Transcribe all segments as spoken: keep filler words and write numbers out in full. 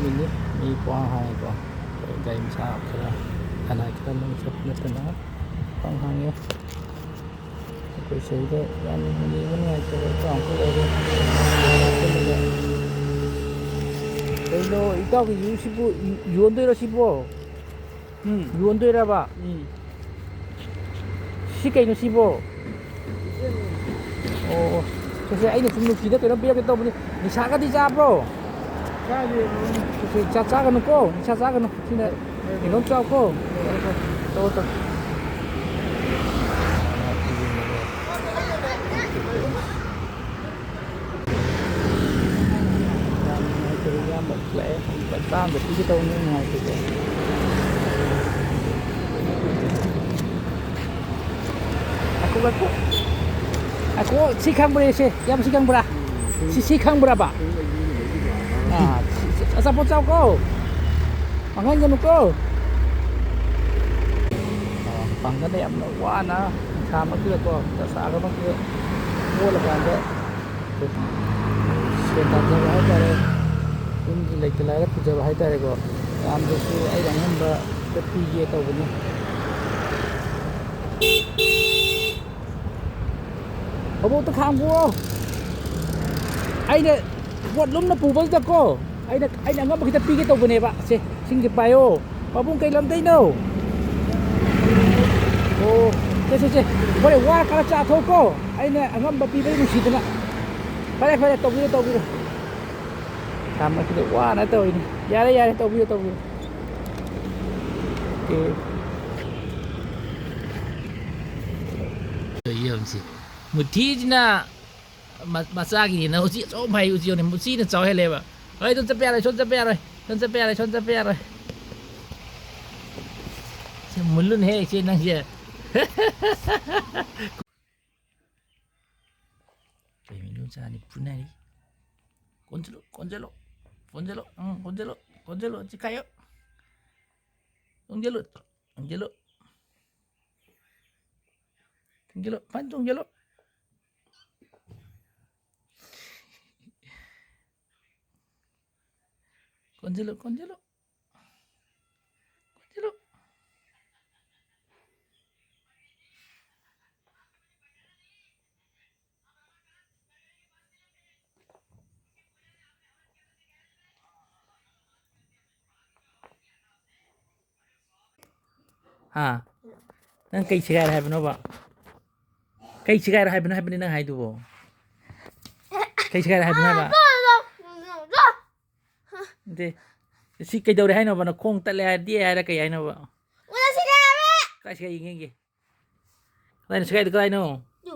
Minute ꯃꯤ ꯄꯨꯡ ꯍꯥꯡꯉꯦꯀꯣ꯫ ꯑꯩꯈꯣꯏ ꯒꯥꯔꯤ ꯃꯆꯥ ꯈꯔ ꯈꯅꯥꯏ ꯈꯔ ꯂꯧ ꯆꯠꯄ ꯅꯠꯇꯅ ꯄꯨꯡ ꯍꯥꯡꯉꯦ꯫ ꯑꯩꯈꯣꯏ ꯁꯤꯗ ꯌꯥꯝ ꯌꯦꯡꯕ ꯅꯨꯡꯉꯥꯏꯇꯕ ꯏꯇꯥꯎ ꯑꯃꯈꯛ ꯂꯩꯔꯦ꯫ ꯀꯩꯅꯣ ꯏꯇꯥꯎꯒꯤ ꯌꯨꯝꯁꯤꯕꯨ ꯌꯣꯟꯗꯣꯏꯔꯣ ꯁꯤꯕꯣ? ꯎꯝ꯫ ꯌꯣꯟꯗꯣꯏꯔꯕ? ꯎꯝ꯫ ꯁꯤ ꯀꯩꯅꯣ ꯁꯤꯕꯣ? ꯑꯣ, ꯑꯣ꯫ ꯁꯤꯁꯦ ꯑꯩꯅ ꯁꯨꯝ ꯅꯨꯡꯁꯤꯗ ꯀꯩꯅꯣ ꯄꯤꯔꯛꯀꯦ ꯇꯧꯕꯅꯤ꯫ ꯅꯤꯁꯥꯒꯗꯤ ꯆꯥꯕ꯭ꯔꯣ? ꯆꯥꯗꯦ꯫ ꯁꯤꯁꯦ ꯆꯥ-, ꯆꯥꯒꯅꯨꯀꯣ꯫ ꯅꯤꯁꯥ ꯆꯥꯒꯅꯨ꯫ ꯁꯤꯅ ꯀꯩꯅꯣꯝ ꯆꯥꯎꯀꯣ꯫ ꯇꯧ, ꯇꯧ꯫ ꯌꯥꯝ ꯅꯨꯡꯉꯥꯏꯇꯕ ꯏꯌꯥꯝꯕ ꯂꯥꯛꯑꯦ꯫ ꯂꯨꯄꯥ ꯆꯥꯝꯗ ꯄꯤꯒꯦ ꯇꯧꯕꯅꯤ, ꯅꯨꯡꯉꯥꯏꯇꯦꯀꯣ꯫ ꯉꯥꯏꯈꯣ, ꯉꯥꯏꯈꯣ꯫ ꯉꯥꯏꯈꯣ, ꯁꯤ ꯈꯪꯕ꯭ꯔꯥ, ꯁꯤ? ꯏꯌꯥꯝꯕ, ꯁꯤ ꯈꯪꯕ꯭ꯔꯥ? ꯁꯤ, ꯁꯤ ꯈꯪꯕ꯭ꯔꯕ? ꯑꯥ, ꯁꯤ, ꯁꯤ, ꯑꯆꯥꯄꯣꯠ ꯆꯥꯎꯀꯣ꯫ ꯃꯥꯡꯍꯟꯒꯅꯨꯀꯣ꯫ ꯄꯥꯡꯒꯜꯗ ꯌꯥꯝꯅ ꯋꯥꯅ ꯅꯨꯡꯁꯥꯃꯛꯁꯤꯗꯀꯣ, ꯗꯁꯥꯒꯃꯛꯁꯤꯗ ꯑꯣꯜꯂꯀꯥꯟꯗ ꯁꯦꯟ ꯇꯥꯟꯖꯕ ꯍꯥꯏꯇꯥꯔꯦ, ꯌꯨꯝꯒꯤ ꯂꯩꯇ ꯂꯥꯏꯔ ꯄꯨꯖꯕ ꯍꯥꯏꯇꯥꯔꯦꯀꯣ, ꯃꯌꯥꯝꯗꯁꯨ ꯑꯩꯅ ꯑꯉꯝꯕ ꯈꯔ ꯄꯤꯒꯦ ꯇꯧꯕꯅꯤ꯫ ꯍꯧꯕꯣꯛꯇ ꯈꯥꯝꯈꯣ꯫ ꯑꯩꯅ ꯄꯣꯠ ꯂꯨꯝꯅ ꯄꯨꯕꯁꯤꯗꯀꯣ, ꯑꯩꯅ, ꯑꯩꯅ ꯑꯉꯝꯕ ꯈꯤꯇ ꯄꯤꯒꯦ ꯇꯧꯕꯅꯦꯕ꯫ ꯁꯦ, ꯏꯁꯤꯡꯁꯦ ꯄꯥꯏꯌꯣ꯫ ꯄꯥꯕꯨꯡ ꯀꯩ ꯂꯝꯗꯩꯅꯣ? ꯑꯣ, ꯁꯦ, ꯁꯦ, ꯁꯦ꯫ ꯍꯣꯔꯦꯟ ꯋꯥ ꯈꯔ ꯆꯥꯊꯣꯛꯀꯣ꯫ ꯑꯩꯅ ꯑꯉꯝꯕ ꯄꯤꯕꯗꯤ ꯅꯨꯡꯁꯤꯗꯅ꯫ ꯐꯔꯦ, ꯐꯔꯦ, ꯇꯧꯕꯤꯔꯣ, ꯇꯧꯕꯤꯔꯣ꯫ ꯌꯥꯝꯅ ꯁꯤꯗ ꯋꯥꯅ ꯇꯧꯔꯤꯅꯤ꯫ ꯌꯥꯔꯦ, ꯌꯥꯔꯦ, ꯇꯧꯕꯤꯔꯣ, ꯇꯧꯕꯤꯔꯣ꯫ ꯑꯣꯀꯦ꯫ ꯌꯦꯡꯁꯤ꯫ ꯃꯨꯊꯤꯁꯤꯅ ꯃ-, ꯃꯆꯥꯒꯤꯅ ꯎꯆꯤ ꯑꯆꯧꯕ ꯐꯥꯏ, ꯎꯆꯤ ꯑꯣꯏꯅ ꯎꯆꯤꯅ ꯆꯥꯎ ꯍꯦꯜꯂꯦꯕ꯫ ꯍꯣꯏ, ꯑꯗꯨꯝ ꯆꯠꯄ ꯌꯥꯔꯣꯏ, ꯁꯣꯝ ꯆꯠꯄ ꯌꯥꯔꯣꯏ, ꯁꯣꯝ ꯆꯠꯄ ꯌꯥꯔꯣꯏ, ꯁꯣꯝ ꯆꯠꯄ ꯌꯥꯔꯣꯏ꯫ ꯁꯤ ꯃꯨꯜꯂꯨꯅꯦꯍꯦ, ꯏꯆꯦ ꯅꯪꯁꯦ꯫ ꯀꯩꯅꯣ ꯆꯥꯅꯤ ꯐꯨꯅꯔꯤ꯫ ꯀꯣꯟꯁꯤꯜꯂꯨ, ꯀꯣꯟꯁꯤꯜꯂꯨ, ꯀꯣꯟꯁꯤꯜꯂꯨ, ꯎꯝ, ꯀꯣꯟꯁꯤꯜꯂꯨ, ꯀꯣꯟꯁꯤꯜꯂꯨ, ꯆꯤꯈꯥꯏꯌꯨ꯫ ꯇꯣꯡꯁꯤꯜꯂꯨ, ꯇꯣꯡꯁꯤꯜꯂꯨ꯫ ꯇꯣꯡꯁꯤꯜꯂꯨ, ꯐꯟ ꯇꯣꯡꯁꯤꯜꯂꯨ꯫ ꯀꯣꯟꯁꯤꯜꯂꯨ, ꯀꯣꯟꯁꯤꯜꯂꯨ꯫ ꯀꯣꯟꯁꯤꯜꯂꯨ꯫ ꯍꯥ? ꯅꯪ ꯀꯩ ꯁꯦꯒꯥꯏꯔꯦ ꯍꯥꯏꯕꯅꯣꯕ? ꯀꯩ ꯁꯦꯒꯥꯏꯔꯦ ꯍꯥꯏꯕꯅꯣ ꯍꯥꯏꯕꯅꯤ ꯅꯪ ꯍꯥꯏꯗꯨꯕꯣ? ꯀꯩ ꯁꯦꯒꯥꯏꯔꯦ ꯍꯥꯏꯕꯅꯣ ꯍꯥꯏꯕ? ꯅꯠꯇꯦ꯫ ꯁꯤ ꯀꯩꯗꯧꯔꯦ ꯍꯥꯏꯅꯣꯕ? ꯅꯈꯣꯡ ꯇꯠꯂꯦ ꯍꯥꯏꯔ, ꯇꯦꯛꯑꯦ ꯍꯥꯏꯔ ꯀꯩ ꯍꯥꯏꯅꯣꯕ? ꯎꯅ ꯁꯦꯒꯥꯏꯔꯦ! ꯀꯥꯏ ꯁꯦꯒꯥꯏ ꯌꯦꯡꯒꯦ ꯌꯦꯡꯒꯦ꯫ ꯀꯗꯥꯏꯅꯣ ꯁꯦꯒꯥꯏꯗꯣ ꯀꯗꯥꯏꯅꯣ? ꯇꯨ꯫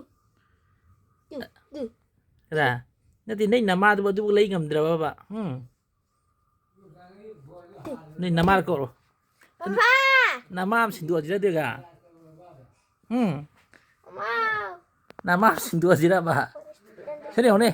Two, two. ꯀꯗꯥ? ꯅꯠꯇꯦ, ꯅꯪ ꯅꯃꯥꯗꯨꯕꯨ ꯑꯗꯨꯕꯨ ꯂꯩ ꯉꯝꯗ꯭ꯔꯕꯕ? ꯎꯝ? ꯅꯣꯏ ꯅꯃꯥ ꯀꯧꯔꯣ꯫ ꯄꯄꯥ! ꯅꯃꯥ ꯑꯃ ꯁꯤꯟꯗꯣꯛꯑꯁꯤꯔ ꯑꯗꯨꯒ? ꯎꯝ? ꯃꯃꯥ! ꯅꯃꯥ ꯑꯃ ꯁꯤꯟꯗꯣꯛꯑꯁꯤꯔꯕ? ꯁꯤꯗ ꯌꯦꯡꯉꯨꯅꯦ꯫